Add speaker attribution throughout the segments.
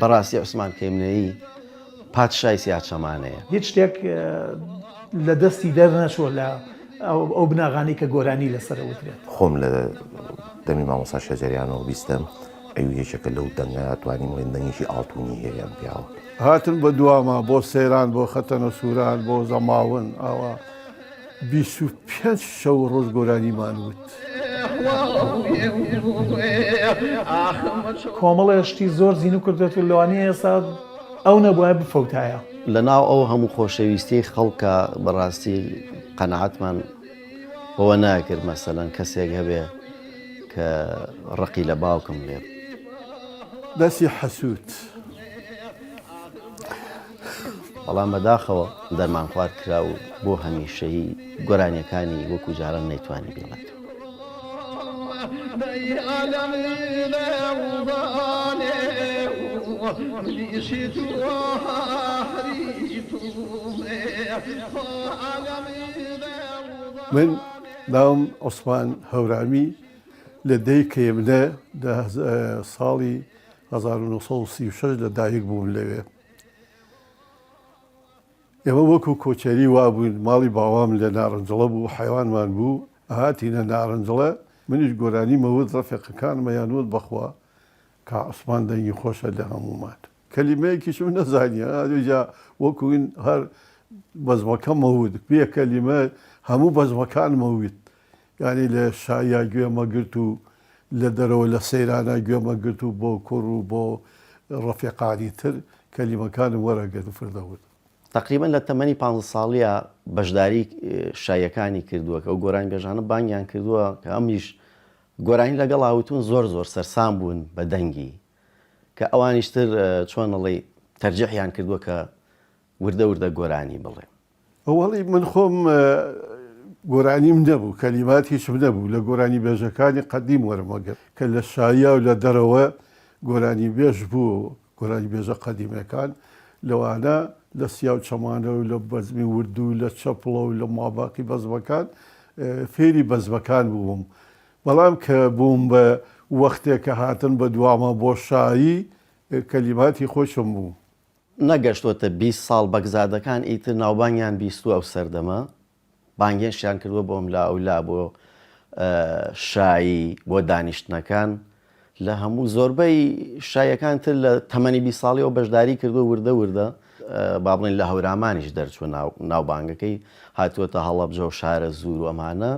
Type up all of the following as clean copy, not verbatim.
Speaker 1: بەڕاستی عوسمان کەیمنەیی پادشای سیاچەمانەیە.
Speaker 2: هیچ شتێک لە دەستی دەرنەچووە لە ئەو بناغانەی کە گۆرانی لەسەر ئەوترێت.
Speaker 3: خۆم لە دەمی مامۆستا شەجەریانەوە بیستم ئەوی یەکێکە لەو دەنگە ئەتوانین بڵێین دەنگێکی ئاڵتونی هەیە ئەم پیاوە.
Speaker 4: هاتن بە دواما بۆ سەیران بۆ خەتەنە سووران بۆ زەماون ئاوا 25 شەو و ڕۆژ گۆرانیمان وت.
Speaker 2: کۆمەڵێ شتی زۆر زینوو کردوێت و لەوانەیە ئێستا ئەو نەبوایە بفەوتایە.
Speaker 1: لە ناو ئەو هەموو خۆشەویستیەی خەڵکا بەڕاستی قەناعەتمان بەوە ناکرد مەسەلەن کەسێک هەبێ کە ڕقی لە باوکم بێ.
Speaker 4: دەستی حەسوود.
Speaker 1: بەڵام بەداخەوە دەرمانخوارد کرا و بۆ هەمیشەیی گۆرانیەکانی وەکو جاران نەیتوانی بیڵێتەوە.
Speaker 4: من ناوم عوسمان هەورامی لە دێی کەیمنە لە ساڵی 1936 لە دایک بووم لەوێ. ئێمە وەکو کۆچەری وابووین، ماڵی باوام لە نارنجڵە بوو، حەیوانمان بوو، ئەهاتینە نارنجڵە، منیش گۆرانیم ئەوت، ڕەفیقەکانم ئەیان وت بەخوا کا عوسمان دەنگی خۆشە لە هەموومان. کەلیمەیەکیشم نەزانیە، ئەوجا وەکو هەر بەزمەکەم ئەوت، بێ کەلیمە هەموو بەزمەکانم ئەوت، یانی لە شاییا گوێم ئەگرت و لە دەرەوە لە سەیرانا گوێم ئەگرت و بۆ کوڕ و بۆ ڕەفیقانی تر کەلیمەکانم وەرەگرت و فردەوت.
Speaker 1: تەقریبەن لە تەمەنی پانزە ساڵیا بەشداری شاییەکانی کردووە کە ئەو گۆرانیبێژانە بانگیان کردووە کە ئەمیش گۆرانی لەگەڵا وتوون زۆر زۆر سەرسام بوون بە دەنگی کە ئەوانیش تر چۆن ئەڵێی تەرجیحیان کردووە کە وردە وردە گۆرانی بڵێ.
Speaker 4: ئەوەڵی من خۆم گۆرانیم نەبوو، کەلیمات هیچم نەبوو، لە گۆرانیبێژەکانی قەدیم وەرمەگرت کە لە شاییا و لە دەرەوە گۆرانیبێژ بوو، گۆرانیبێژە قەدیمەکان لەوانە لە سیا و چەمانە و لە بەزمی ورد و لە چەپڵە و لە ماباقی بەزمەکان فێری بەزمەکان بووم، بەڵام کە بووم بە وەختێک کە هاتن بە دواما بۆ شایی کەلیماتی خۆشم بوو.
Speaker 1: نەگەشتۆتە 20 ساڵ بەگزادەکان ئیتر ناوبانگیان بیستووە ئەو سەردەمە بانگێشتیان کردووە بۆ ئەملا ئەولا بۆ شایی بۆ دانیشتنەکان لە هەموو زۆربەی شایەکان تر لە تەمەنی 20 ساڵیەوە بەشداری کردووە وردە وردە با بڵێن لە هەورامانیش دەرچوو ناوبانگەکەی هاتووەتە هەڵەبجە و شارە زور و ئەمانە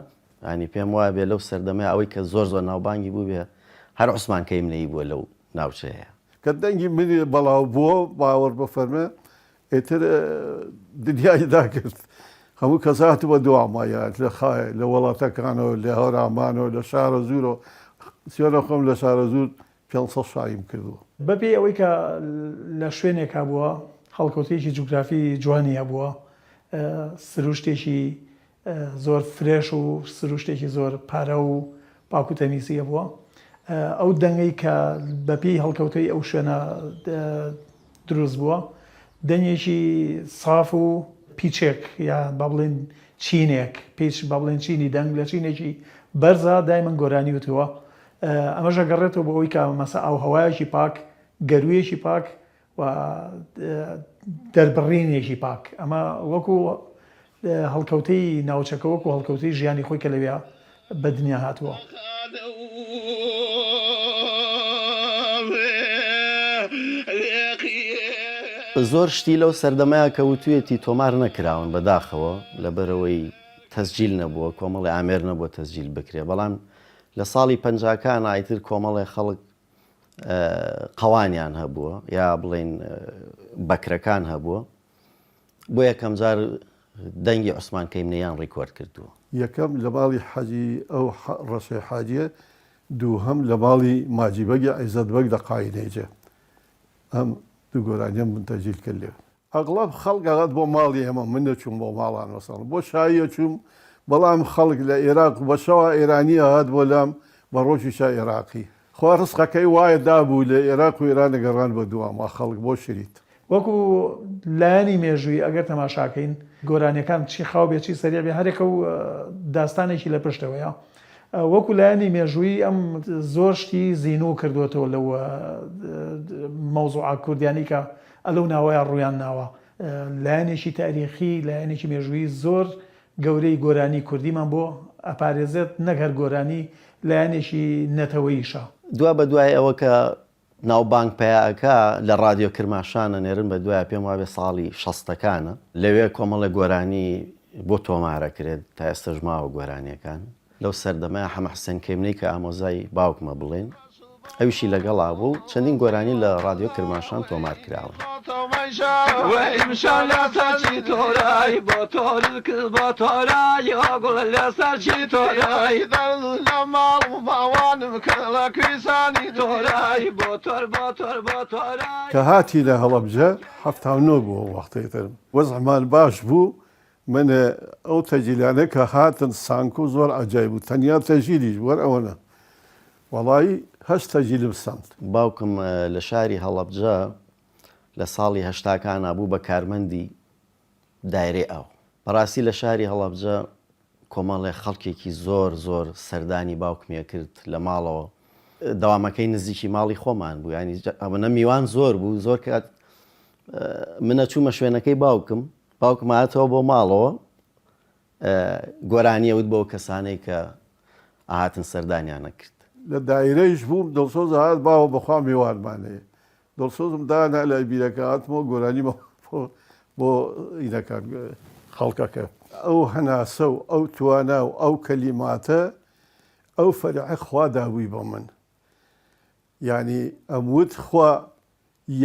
Speaker 1: ینی پێم وایە بێ لەو سەردەمەیە ئەوەی کە زۆر زۆر ناوبانگی بوو بێ هەر عوسمان کەیمنەیی بووە لەو ناوچەیە.
Speaker 4: کە دەنگی منی بەڵاو بووە باوەڕ بفەرمێ ئیتر دنیای داگرت هەموو کەس هاتبووە دواما یان لە خای لە وڵاتەکانەوە لە هەورامانەوە لە شارەزوورەوە سوێنە خۆم لە شارەزوور 500 شاییم کردووە.
Speaker 2: بەپێی ئەوەی کە لە شوێنێکا بووە هەڵکەوتەیەکی جوگرافی جوانی هەبووە، سروشتێکی زۆر فرێش و سروشتێکی زۆر پارە و پاک و تەمیزی هەبووە. ئەو دەنگەی کە بەپێی هەڵکەوتەی ئەو شوێنە دروست بووە دەنگێکی ساف و پیچێک یا با بڵێن چینێک پیچ با بڵێن چینی دەنگ لە چینێکی بەرزا دایمەن گۆرانی وتووە ئەمەش ئەگەڕێتەوە بۆ ئەوەی کە مەسە ئاوهەوایەکی پاک گەروویەکی پاک و دەربڕینێکی پاک ئەمە وەکو هەڵکەوتەی ناوچەکە وەکو هەڵکەوتەی ژیانی خۆی کە لەوێ بە دنیا هاتووە.
Speaker 1: زۆر شتی لەو سەردەمەیا کە وتویەتی تۆمار نەکراون بەداخەوە لەبەرئەوەی تەسجیل نەبووە کۆمەڵێ ئامێر نەبووە تەسجیل بکرێ بەڵام لە ساڵی پەنجاکانا ئیتر کۆمەڵێ خەڵک قەوانیان هەبووە یا بڵێین بەکرەکان هەبووە بۆ یەکەم جار دەنگی عوسمان کەیمنەیان ڕیکۆرد کردووە.
Speaker 4: یەکەم لە ماڵی حەجی ئەو ڕەشەی حاجیە، دووهەم لە ماڵی ماجی بەگی عیزەت بەگ لە قاینەیجە ئەم دوو گۆرانیەم من تەسجیل کرد لێ. ئەغڵەب خەڵک ئەهات بۆ ماڵی ئێمە من نەچووم بۆ ماڵان مەسەڵەن بۆ شاییە چووم بەڵام خەڵک لە ئێراق بە شەوا ئێرانی ئەهات بۆ لام بە ڕۆژیشا ئێراقی خوا ڕزقەکەی وایە دابوو لە ئێراق و ئێران ئەگەڕان بە دواما خەڵک بۆ شریت.
Speaker 2: وەکو لایەنی مێژووی ئەگەر تەماشاکەین گۆرانیەکان چی خاو بێ چی سەریع بێ هەرێکە و داستانێکی لە پشتەوەیە وەکو لایەنی مێژوویی ئەم زۆر شتی زینوو کردووەتەوە لەو مەوزوعە کوردیانی کە ئەلەو ناوەیە ڕوویان ناوە لایەنێکی تاریخی لایەنێکی مێژوویی زۆر گەورەی گۆرانی کوردیمان بۆ ئەپارێزێت نەک هەر گۆرانی لایەنێکی نەتەوەییشە.
Speaker 1: دوا بە دوای ئەوە کە ناوبانگ پەیا ئەکا لە ڕادیۆ کرماشان ئەنێرن بە دوایە پێم وابێ ساڵی شەستەکانە لەوێ کۆمەڵێک گۆرانی بۆ تۆمار ئەکرێت تا ئێستەش ماوە گۆرانیەکان لەو سەردەمەیا حەمە حسێن کەیمنەی کە ئامۆزای باوکمە بڵێین ئەویشی لەگەڵا بوو و چەندین گۆرانی لە ڕادیۆ کرماشان تۆمار کراون.
Speaker 4: کە هاتینە هەڵەبجە 79 بوو ئەو وەختەی تر وەزعمان باش بوو من ئەو تەجیلانە کە هاتن سانکۆ زۆر عەجایب بوو تەنیا تەجیلیش بوو هەر ئەوەنە وەڵایی هەشت تەجیلم سەند.
Speaker 1: باوکم لە شاری هەڵەبجە لە ساڵی هەشتاکانا بوو بە کارمەندی دایرەی ئاو. بەڕاستی لە شاری هەڵەبجە کۆمەڵێ خەڵکێکی زۆر زۆر سەردانی باوکمی ئەکرد لە ماڵەوە. دەوامەکەی نزیکی ماڵی خۆمان بوو یانی ئەوەنە میوان زۆر بوو زۆر کات من ئەچوومە شوێنەکەی باوکم باوکم هاتەوە بۆ ماڵەوە گۆرانی ئەوت بۆ کەسانەی کە ئاهاتن سەردانیان ئەکرد.
Speaker 4: لە دایرەیش بووم دڵسۆز هات باوە بەخوا میوانمان هەیە دڵسۆزم دانا لای بیرەکە هاتمەوە گۆرانی بۆ ئینەکان خەڵکەکە. ئەو هەناسە و ئەو توانا و ئەو کەلیماتە ئەو فەرعە خوا دابووی بە من یانی ئەموت خوا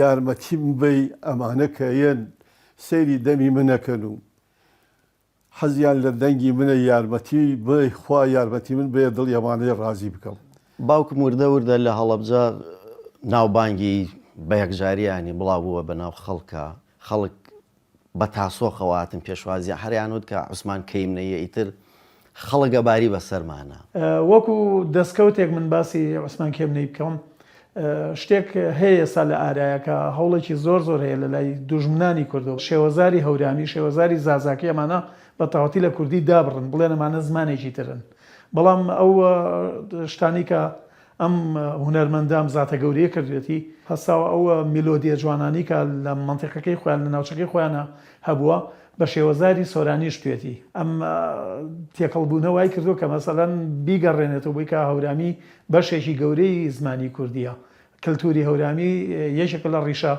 Speaker 4: یارمەتیم بەی ئەمانە کە یەن سەیری دەمی منەکەن و حەزیان لە دەنگی منە یارمەتی بەی خوا یارمەتی من بەیە دڵی ئەمانەی ڕازی بکەم.
Speaker 1: باوکم وردە وردە لە هەڵەبجە ناوبانگی بە یەکجاری یانی بڵاو بووە بە ناو خەڵکا، خەڵک بە تاسۆخەوە هاتن پێشوازیان هەریان وت کە عوسمان کەیمنەییە ئیتر خەڵک ئەباری بە سەرمانا.
Speaker 2: وەکو دەستکەوتێک من باسی عوسمان کێمنەی بکەم شتێک هەیە ئێستا لە ئارایە کە هەوڵێکی زۆر زۆر هەیە لە لای دوژمنانی کوردەوە شێوەزاری هەورامی شێوەزاری زازاکی ئەمانە بە تەواوەتی لە کوردی دابڕن بڵێن ئەمانە زمانێکی ترن بەڵام ئەو شتانی کە ئەم هونەرمەندە ئەم زاتە گەورەیە کردوێتی هەستاوە ئەو میلۆدیە جوانانی کە لە مەنتیقەکەی خۆیان لە ناوچەکەی خۆیانە هەبووە بە شێوەزاری سۆرانیش توێتی ئەم تێکەڵبوونە وای کردووە کە مەسەلەن بیگەڕێنێتەوە بۆی کە هەورامی بەشێکی گەورەی زمانی کوردییە. کەلتووری هەورامی یەکێکە لە ڕیشە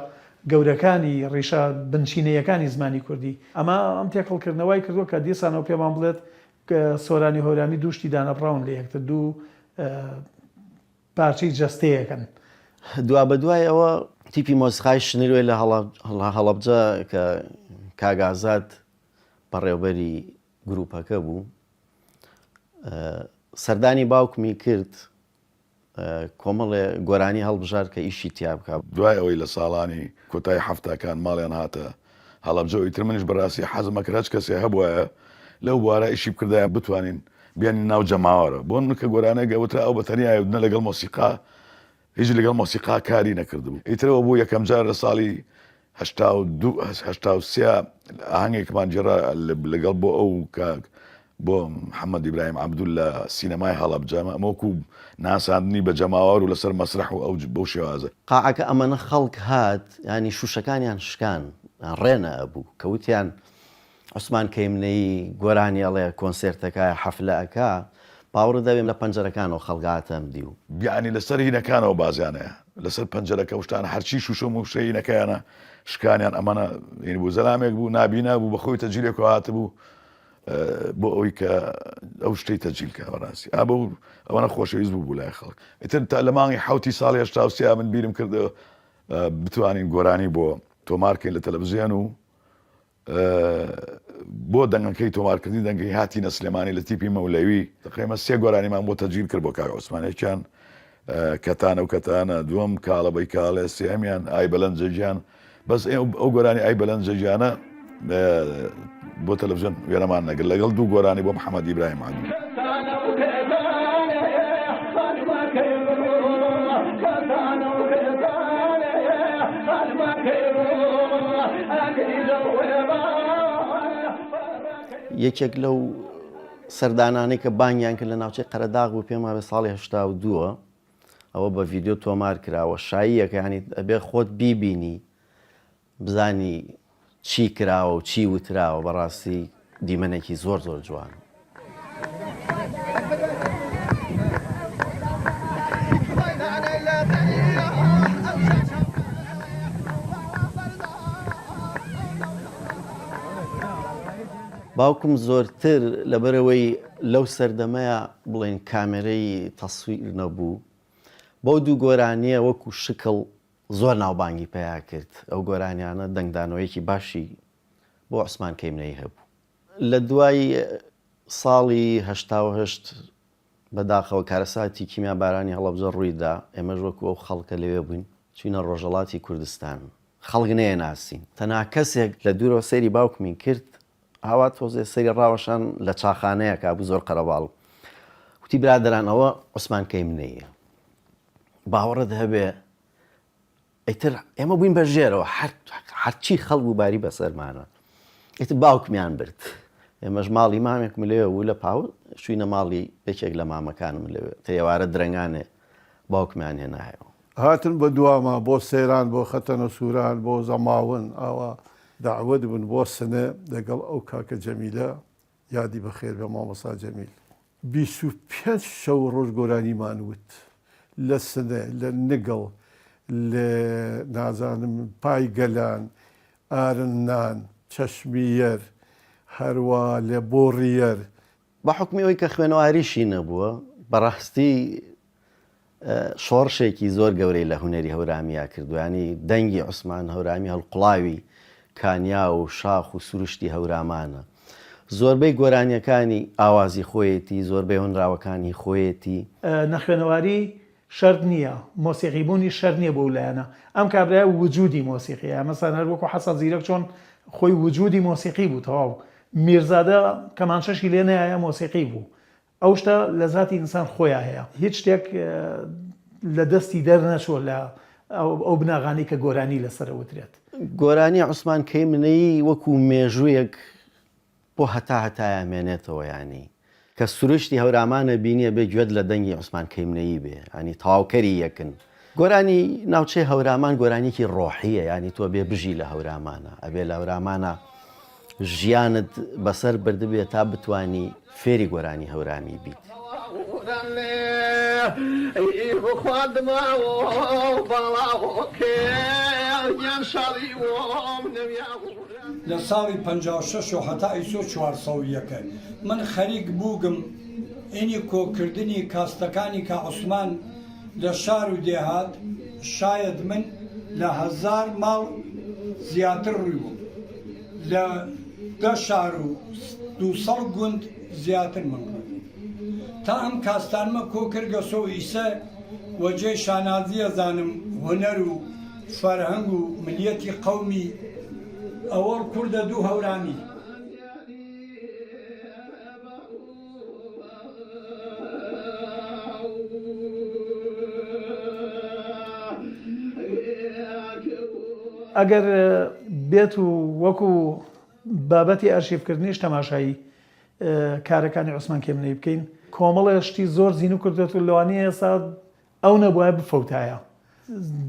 Speaker 2: گەورەکانی، ڕیشە بنچینەیەکانی زمانی کوردی. ئەمە ئەم تێکەڵکردنە وای کردووە کە دیسانەوە پێمان بڵێت سۆرانی و هەورامی دوو شتی دانەبڕاون لە یەکتر، دوو پارچەی جەستەیەکن.
Speaker 1: دوابەدوای ئەوە تیپی مۆسیقای شنروێ لە هەڵەبجە کە کاک ئازاد بەڕێوبەری گروپەکە بوو سەردانی باوکمی کرد کۆمەڵێ گۆرانی هەڵبژارد کە ئیشی تیا بکا.
Speaker 5: دوای ئەوەی لە ساڵانی کۆتایی حەفتاکان ماڵیان هاتە هەڵەبجە و ئیتر منیش بەڕاستی حەزم ئەکرد هەچ کەسێ هەبوایە لەو بوارە ئیشی بکردایە بتوانین بێنین ناو جەماوەرە بۆ من کە گۆرانێک ئەوترا ئەو بە تەنیا نە لەگەڵ مۆسیقا هیچ لەگەڵ مۆسیقا کاری نەکردبوو ئیتر ئەوە بوو یەکەم جار لە ساڵی 82 83 ئاهەنگێکمان گێڕا لەگەڵ بۆ ئەو کاک بۆ محەممەد ئیبراهیم عەبدول لە سینەمای هەڵەبجە ئەمە وەکو ناساندنی بە جەماوەر و لەسەر مەسرەح و ئەو بەو شێوازە.
Speaker 1: قاعەکە ئەمەنە خەڵک هات یانی شوشەکانیان شکان ڕێنە ئەبوو کە وتیان عوسمان کەیمنەیی گۆرانی ئەڵێ کۆنسێرتەکە حەفلە ئەکا باوەڕت دەبێ لە پەنجەرەکانەوە خەڵک هاتە ئەم دیو.
Speaker 5: یەعنی لەسەر هینەکانەوە بازیانەیە لەسەر پەنجەرەکە و شتانە هەرچی شوشە موشە هینەکەیانە شکانیان ئەمانە هین بوو زەلامێک بوو نابینا بوو بەخۆی تەجیلێکەوە هاتبوو بۆ ئەوەی کە ئەو شتەی تەجیل کە بەڕاستی ئا بەو ئەوەنە خۆشەویست بوو بوو لای خەڵک ئیتر تا لە مانگی حوتی ساڵی 83 من بیرم کرد بتوانین گۆرانی بۆ تۆمارکەین لە تەلەڤزیۆن و بۆ دەنگەکەی تۆمارکردنی دەنگەکەی هاتینە سلێمانی لە تیپی مەولەوی تقریبا سێ گۆرانیمان بۆ تەجیل کرد بۆ کاک عوسمان یەکیان کەتانە و کەتانە دووەم کاڵە بەی کاڵێ سێهەمیان ئای بەلەنجە گیان بەس ئەو گۆرانی ئای بەلەنجە گیانە بۆ تەلەڤزیۆن وێنەمان نەگرت لەگەڵ دوو گۆرانی بۆ محەممەد ئیبراهیم عەلی.
Speaker 1: یەکێک لەو سەردانانەی کە بانگیان کرد لە ناوچەی قەرەداغ بوو پێم وابێ ساڵی 82 ئەوە بە ڤیدیۆ تۆمار کراوە شاییەکە ینی ئەبێ خۆت بیبینی بزانی چی کراوە و چی وتراوە بەڕاستی دیمەنێکی زۆر زۆر جوان. باوکم زۆرتر لەبەرئەوەی لەو سەردەمەیا بڵێین کامێرەی تەسویر نەبوو بەو دوو گۆرانیە وەکو شکڵ زۆر ناوبانگی پەیا کرد، ئەو گۆرانیانە دەنگدانەوەیەکی باشی بۆ عوسمان کەیمنەیی هەبوو. لە دوای ساڵی 88 بەداخەوە کارەساتی کیمیابارانی هەڵەبجە ڕووی دا، ئێمەش وەکو ئەو خەڵکە لەوێ بووین، چووینە ڕۆژهەڵاتی کوردستان، خەڵک نەیەناسین، تەنها کەسێک لە دوورەوە سەیری باوکمی کرد، ئاوا تۆزێ سەری ڕاوەشان لە چاخانەیەکا بوو زۆر قەرەباڵغ، وتی برادەران ئەوە عوسمان کەیمنەییە. باوەڕت هەبێ ئیتر ئێمە بووین بە ژێرەوە هەرچی خەڵک بوو باری بەسەرمانە ئیتر باوکمیان برد ئێمەش ماڵی مامێکم لەوێ بوو لە پاو چوینە ماڵی یەکێک لە مامەکانم لەوێ تە ئێوارە درەنگانێ باوکمیان هێنایەوە.
Speaker 4: هاتن بە دواما بۆ سەیران بۆ خەتەنە سووران بۆ زەماون ئاوا دەعوەت بوون بۆ سنە لەگەڵ ئەو کاکە جەمیلە یادی بەخێر بێ مامۆستا جەمیل. 25 شەو و ڕۆژ گۆرانیمان وت لە سنە، لە نگڵ، لە نازانم پای گەلان، ئارننان، چەشمییەر، هەروا لە بۆڕییەر.
Speaker 1: بە حوکمی ئەوەی کە خوێنەواریشی نەبووە، بەڕاستی شۆڕشێکی زۆر گەورەی لە هونەری هەورامییا کردووە، یانی دەنگی عوسمان هەورامی هەڵقوڵاوی کانیاو و شاخ و سروشتی هەورامانە. زۆربەی گۆرانییەکانی ئاوازی خۆیەتی، زۆربەی هۆنراوەکانی خۆیەتی.
Speaker 2: نەخوێنەواری شەرت نییە، مۆسیقی بوونیش شەرت نییە بۆ ئەو لایەنە. ئەم کابرایە وجودی مۆسیقییە، مەسەلەن هەر وەکوو حەسەن زیرەک چۆن خۆی وجودی مۆسیقی بوو تەواو. میرزادە کەمانچەشی لێ نەیایە مۆسیقی بوو. ئەو شتە لە زاتی ئینسان خۆیا هەیە. هیچ شتێک لە دەستی دەرنەچووە لە ئەو بناغانەی کە گۆرانی لەسەر ئەوترێت.
Speaker 1: گۆرانی عوسمان کەیمنەیی وەکو مێژوویەک بۆ هەتا هەتایە ئەمێنێتەوە یانی کە سروشتی هەورامانە بینی ئەبێ گوێت لە دەنگی عوسمان کەیمنەیی بێ یانی تەواوکەری یەکن. گۆرانی ناوچەی هەورامان گۆرانیەکی ڕۆحیە یانی تۆ ئەبێ بژی لە هەورامانا ئەبێ لە هەورامانا ژیانت بەسەر بردبێ تا بتوانی فێری گۆرانی هەورامی بیت.
Speaker 6: لە ساڵی 56 و هەتا ئیسۆ 401 من خەریک بووگم ئینی کۆکردنی کاستەکانی کا عوسمان لە شار و دێهات شایەد من لە هەزار ماڵ زیاتر ڕویبووم لە دە شار و دووسەد گوند زیاتر من ڕویبووم تا ئەم کاستانمە کۆ کردگەسۆ ئیسە وە جێ شانازیە زانم هونەر و فەرهەنگ و ملیەتی قەومی ئەوەڵ کوردە دوو هەورامی.
Speaker 2: ئەگەر بێت و وەکو بابەتی ئەرشیفکردنیش تەماشای کارەکانی عوسمان کێمنەی بکەین کۆمەڵێ شتی زۆر زینوو کردێت و لەوانەیە ئێستا ئەو نەبوایە بفەوتایە.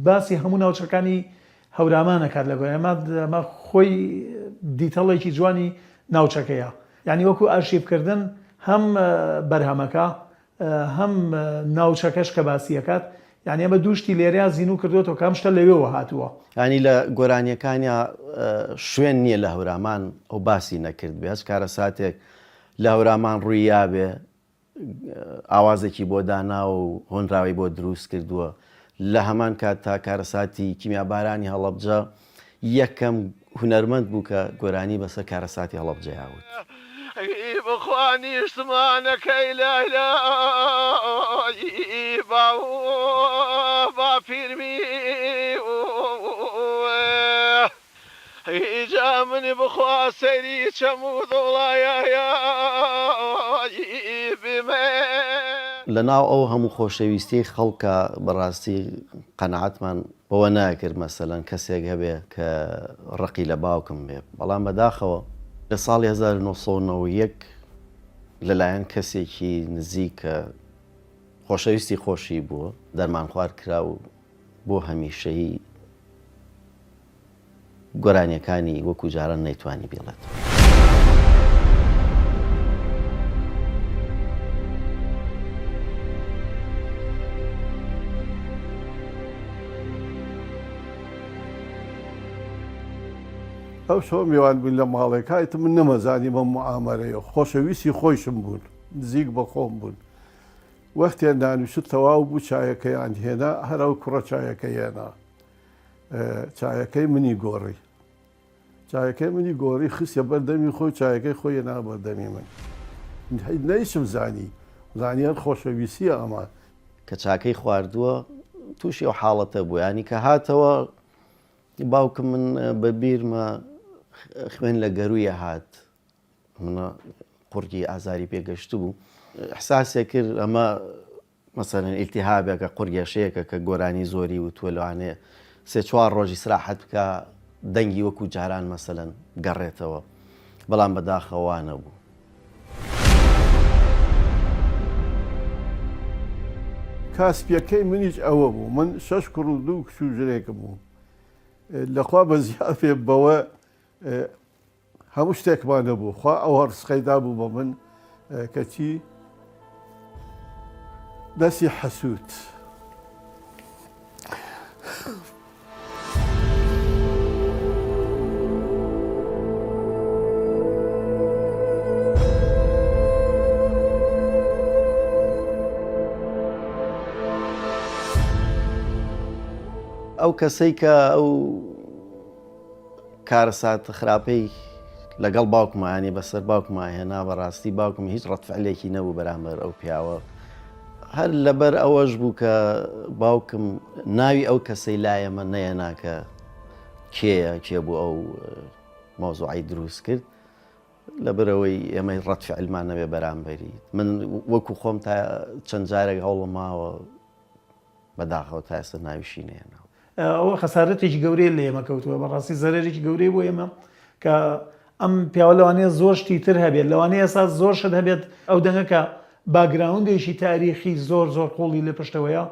Speaker 2: باسی هەموو ناوچەکانی هەورامان ئەکات لە گۆیا ئەمە ئەمە خۆی دیتەڵێکی جوانی ناوچەکەیە یانی وەکو ئەرشیف کردن هەم بەرهەمەکە هەم ناوچەکەش کە باسی ئەکات یانی ئەمە دوو شتی لێرەیا زینوو کردوەتەوە کە ئەم شتە لەوێوە هاتووە.
Speaker 1: یانی لە گۆرانیەکانیا شوێن نیە لە هەورامان ئەو باسی نەکردبێ هەچ کارەساتێک لە هەورامان ڕووی یابێ ئاوازێکی بۆ داناوە و هۆنراوەی بۆ دروست کردووە، لە هەمان کاتدا کارەساتی کیمیابارانی هەڵەبجە یەکەم هونەرمەند بوو کە گۆرانی بەسەر کارەساتی هەڵەبجەیا وت.
Speaker 7: بخوا نیشتمانەکەی لای باو باپیرمی. ئیجا منی بخوا سەیری چەم و دۆڵایای بمێ.
Speaker 1: لە ناو ئەو هەموو خۆشەویستیەی خەڵکا بەڕاستی قەناعەتمان بەو. بەوە ناکرد مەسەلەن کەسێک هەبێ کە ڕقی لە باوکم بێ، بەڵام بەداخەوە لە ساڵی 1991 لەلایەن کەسێکی نزیک کە خۆشەویستی خۆشی بووە دەرمانخوارد کرا و بۆ هەمیشەیی گۆرانیەکانی وەکو جاران نەیتوانی بیڵێت.
Speaker 4: ئەو شەوە میوان بووین لە ماڵێکا ئیتر من نەمەزانی بەم موئامەرەیە خۆشەویستی خۆیشم بوون نزیک بە خۆم بوون وەختێ نانوشت تەواو بوو چایەکەیان هێنا هەر ئەو کوڕە چایەکەی هێنا چایەکەی منی گۆڕی چایەکەی منی گۆڕی خستە بەر دەمی خۆی چایەکەی خۆی هێنا بەر دەمی من نەیشم زانی زانی هەر خۆشەویستیە ئەمە.
Speaker 1: کە چاکەی خواردووە تووشی ئەو حاڵەتە بوو یانی کە هاتەوە باوکم من بە بیرمە خوێن لە گەروویە هات منە قوڕگی ئازاری پێگەشتبوو ئیحساسێ کرد ئەمە مەسەلەن ئیلتیهابێکە قوڕگێشەیەکە کە گۆرانی زۆری وتووە لەوانەیە سێ چوار ڕۆژ ئیسراحەت بکا دەنگی وەکو جاران مەسەلەن گەڕێتەوە بەڵام بەداخەوە وا نەبوو.
Speaker 4: کاسپیەکەی منیش ئەوە بوو من شەش کوڕ و دوو کچ و ژنێکم بوو لەخوا بەزیاد بێ بەوە هەموو شتێکمان نەبوو خوا ئەوها ڕسقەی دابوو بە من کەچی دەستی حەسوود.
Speaker 1: ئەو کەسەی کە ئەو کارەساتە خراپەی لەگەڵ باوکما یانی بەسەر باوکما هێنا بەڕاستی باوکم هیچ ڕەتفعلێکی نەبوو بەرامبەر ئەو پیاوە هەر لەبەر ئەوەش بوو کە باوکم ناوی ئەو کەسەی لایەمە نەیەنا کە کێیە کێ بوو ئەو مەوزوعی دروست کرد لەبەرئەوەی ئێمەی ڕەتفعلمان نەبێ بەرامبەری من وەکو خۆم تا چەند جارێک هەوڵم ماوە بەداخەوە تا ئێستا ناویشی نەهێناوە.
Speaker 2: ئەوە خەسارەتێکی گەورەیە لە ئێمە کەوتووە، بەڕاستی زەرەرێکی گەورەیە بۆ ئێمە کە ئەم پیاوە لەوانەیە زۆر شتی تر هەبێت، لەوانەیە ئێستا زۆر شت هەبێت ئەو دەنگە کە background ێکی تاریخی زۆر زۆر قوڵی لە پشتەوەیە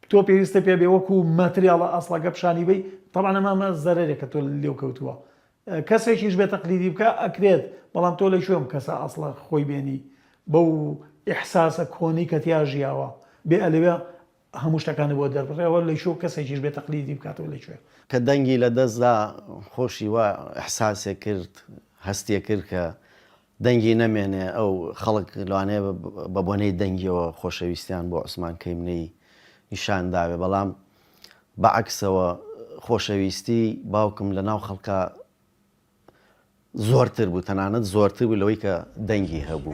Speaker 2: تۆ پێویستە پێ بێ وەکو ماتریاڵە ئەسڵەکە پیشانی بەی، تەبعەن ئەمە ئەمە زەرەرێکە تۆ لێو کەوتووە. کەسێکیش بێ تەقلیدی بکا ئەکرێت، بەڵام تۆ لە کوێ ئەم کەسە ئەسڵە خۆی بێنی بەو ئیحساسە کۆنەی کە تیا ژیاوە بێ ئەلەوێ هەموو شتەکانت بۆ دەربڕێ ئەوە لە کوێ کەسێکیش بێ تەقلیدی بکاتەوە لە کوێ.
Speaker 1: کە دەنگی لە دەست دا خۆشی وا ئیحساسێک کرد هەستێ کرد کە دەنگی نەمێنێ ئەو خەڵک لەوانەیە بە بۆنەی دەنگیەوە خۆشەویستیان بۆ عوسمان کەیمنەی نیشان داوێ بەڵام بە عەکسەوە خۆشەویستی باوکم لە ناو خەڵکا زۆرتر بوو تەنانەت زۆرتر بوو لەوەی کە دەنگی هەبوو.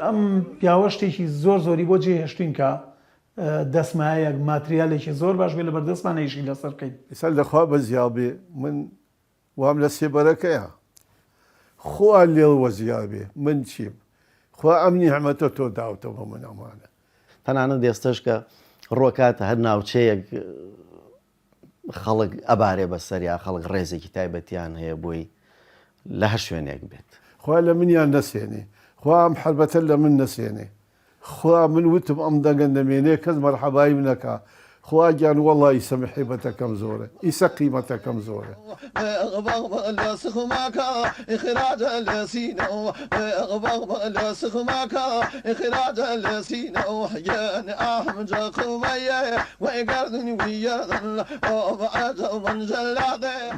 Speaker 2: ئەم پیاوە شتێکی زۆر زۆری بۆ جێ هێشتوین کە دەسمایەک ماتریالێکی زۆر باش بێ لەبەر دەستمان ئیشی لەسەر بکەین.
Speaker 4: ئیسا لەخوا بەزیا بێ من وام لە سێبەرەکەیە خوا لێڵ وەزیا بێ من چیم خوا ئەم نیعمەتە تۆ داوتە بە من ئەمانە.
Speaker 1: تەنانەت ئێستەش کە ڕۆکاتە هەر ناوچەیەک خەڵک ئەبارێ بەسەریا خەڵک ڕێزێکی تایبەتیان هەیە بۆی لە هەر شوێنێک بێت.
Speaker 4: خوا لە منیان نەسێنێ خوا ئەم حەربەتە لە من نەسێنێ خوا من وتم ئەم دەنگە نەمێنێ کەس مەرحەبایم نەکا خوا گیان وەڵا ئیسە محیبەتەکەم زۆرە ئیسە قیمەتەکەم زۆرە.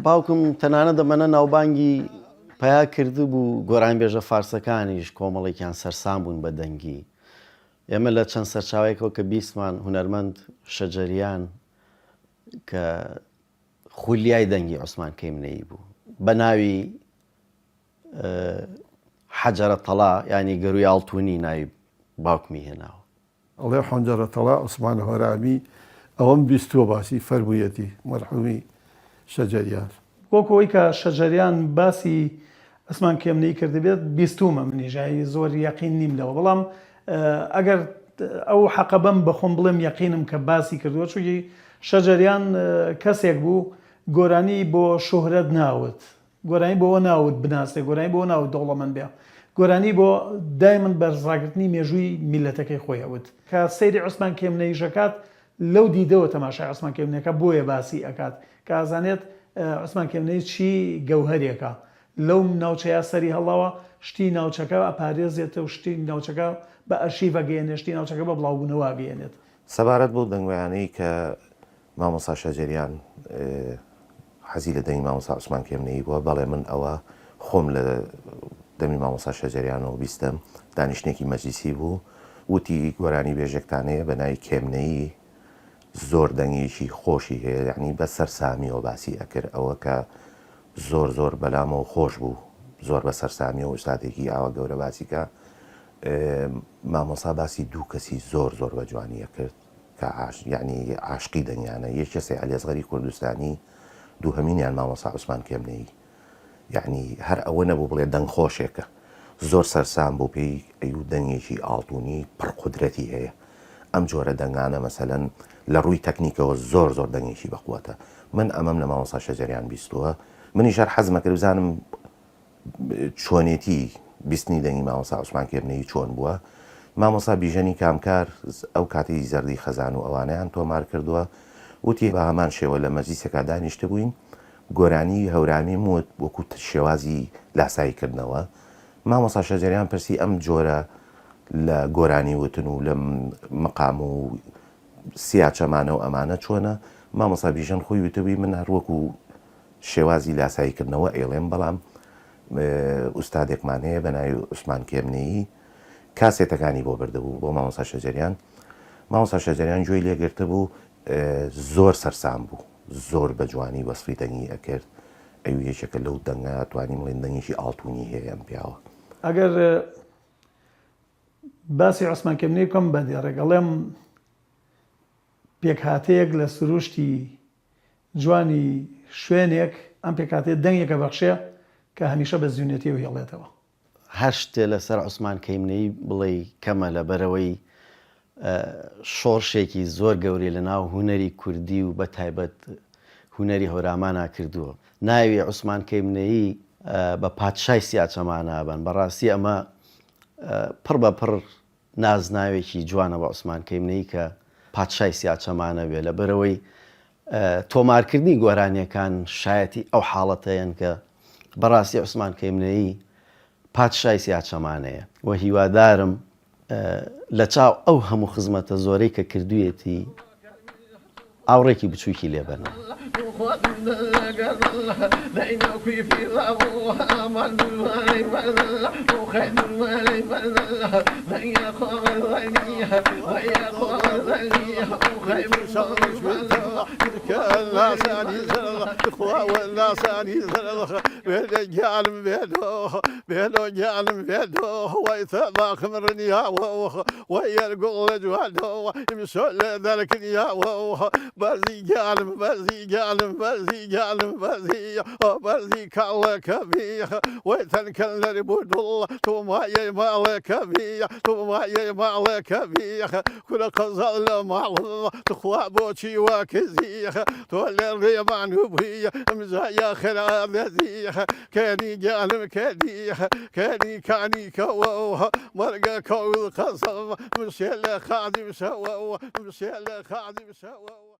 Speaker 1: باوکم تەنانەت ئەمەنە ناوبانگی پەیا کردبوو، گۆرانیبێژە فارسەکانیش کۆمەڵێکیان سەرسام بوون بە دەنگی. ئێمە لە چەند سەرچاوەیەکەوە کە بیستمان هونەرمەند شەجەریان کە خولیای دەنگی عوسمان کەیمنەیی بوو بە ناوی حەجەرە تەڵا یانی گەرووی ئاڵتوونی ناوی باوکمی هێناوە.
Speaker 4: ئەڵێ حەنجەرە تەڵا عوسمان هۆرامی ئەوەم بیستووە باسی فەرموویەتی مەرحومی شەجەریان.
Speaker 2: وەکو ئەوەی کە شەجەریان باسی. عوسمان کێمنەی کردبێت بیستوومە منیش یانی زۆر یەقین نیم لەوە بەڵام ئەگەر ئەو حەقە بەم بەخۆم بڵێم یەقینم کە باسی کردووە چونکی شەجەریان کەسێک بوو گۆرانی بۆ شوهرەت ناوت گۆرانی بۆ ئەوە ناوت بناسرێ گۆرانی بۆ ناوت دەوڵەمەند بێ گۆرانی بۆ دایمن بەرزڕاگرتنی مێژووی میلەتەکەی خۆی ئەوت کە سەیری عوسمان کێمنەیش ئەکات لەو دیدەوە تەماشای عوسمان کێمنەکە بۆیە باسی ئەکات کە ئەزانێت عوسمان کێمنەی چی گەوهەرێکە لەو ناوچەیە سەری هەڵداوە شتی ناوچەکە ئەپارێزێتە و شتی ناوچەکە بە ئەرشیف ئەگەیەنێت شتی ناوچەکە بە بڵاوبوونەوە ئەگەیەنێت.
Speaker 3: سەبارەت بەو دەنگۆیانەی کە مامۆستا شەجەریان حەزی لە دەنگی مامۆستا عوسمان کێمنەیی بووە، بەڵێ من ئەوە خۆم لە دەمی مامۆستا شەجەریانەوە بیستم، دانیشتنێکی مەجلیسی بوو، وتی گۆرانی بێژێکتان هەیە بە ناوی کێمنەیی زۆر دەنگێکی خۆشی هەیە، یەعنی بە سەرسامیەوە باسی ئەکرد، ئەوە کە زۆر زۆر بەلامەوە خۆش بوو، زۆر بە سەرسامیەوە ئوستادێکی ئاوا گەورە باسی کە، مامۆستا باسی دوو کەسی زۆر زۆر بە جوانی ئەکرد کە یەعنی عاشقی دەنگیانە، یەکێ سەی عەلی ئەسغەری کوردستانی، دووهەمینیان مامۆستا عوسمان کێمنەیی. یەعنی هەر ئەوە نەبوو بڵێ دەنگ خۆشێکە، زۆر سەرسام بوو پێی ئەیوو دەنگێکی ئاڵتونی پڕ قودرەتی هەیە. ئەم جۆرە دەنگانە مەسەلەن لە ڕووی تەکنیکەوە زۆر زۆر دەنگێکی بەقوەتە. من ئەمەم لە مامۆستا شەجەریان بیستووە. منیش هەر حەزم ئەکرد بزانم چۆنێتی بیستنی دەنگی مامۆستا عوسمان کێبنەیی چۆن بووە؟ مامۆستا بیژەنی کامکار ئەو کاتەی زەردی خەزان و ئەوانەیان تۆمار کردووە، وتی بە هەمان شێوە لە مەجلیسێکا دانیشتبووین، گۆرانیی هەورامیم وت وەکوو شێوازی لاسایی کردنەوە، مامۆستا شەجەریان پرسی ئەم جۆرە لە گۆرانی وتن و لەم مقام و سیاچەمانە و ئەمانە چۆنە؟ مامۆستا بیژەن خۆی وتبووی من هەر وەکوو شێوازی لاسایی کردنەوە ئەیڵێم بەڵام ئوستادێکمان هەیە بە ناوی عوسمان کێمنەیی کاسێتەکانی بۆ بردبوو بۆ مامۆستا شەجەریان مامۆستا شەجەریان گوێی لێگرتبوو زۆر سەرسام بوو زۆر بە جوانی وەسفی دەنگی ئەکرد ئەوی یەکێکە لەو دەنگە توانیم بڵێن دەنگێکی ئاڵتونی هەیە ئەم پیاوە.
Speaker 2: ئەگەر باسی عوسمان کێمنەی بکەم بە دێڕێک ئەڵێم پێکهاتەیەک لە سروشتی جوانی شوێنێک، ئەم پێکهاتەیە دەنگێک ئەبەخشێ کە هەمیشە بە زیونێتیەوە هێڵێتەوە.
Speaker 1: هەر شتێ لەسەر عوسمان کەیمنەیی بڵێی کەمە لەبەرئەوەی شۆڕشێکی زۆر گەورەی لەناو هونەری کوردی و بەتایبەت هونەری هەورامانا کردووە. ناوی عوسمان کەیمنەیی بە پادشای سیاچەمانە ئەبەن. بەڕاستی ئەمە پڕ بە پڕ نازناوێکی جوانە بە عوسمان کەیمنەیی کە پادشای سیاچەمانە بێ لەبەرئەوەی تۆمارکردنی گۆرانیەکان شایەتی ئەو حاڵەتەیەن کە بەڕاستی عوسمان کەیمنەیی پادشای سیاچەمانەیە و هیوادارم لە چاو ئەو هەموو خزمەتە زۆرەی کە کردوویەتی ئاوڕێکی بچووکی لێ بەنەوە.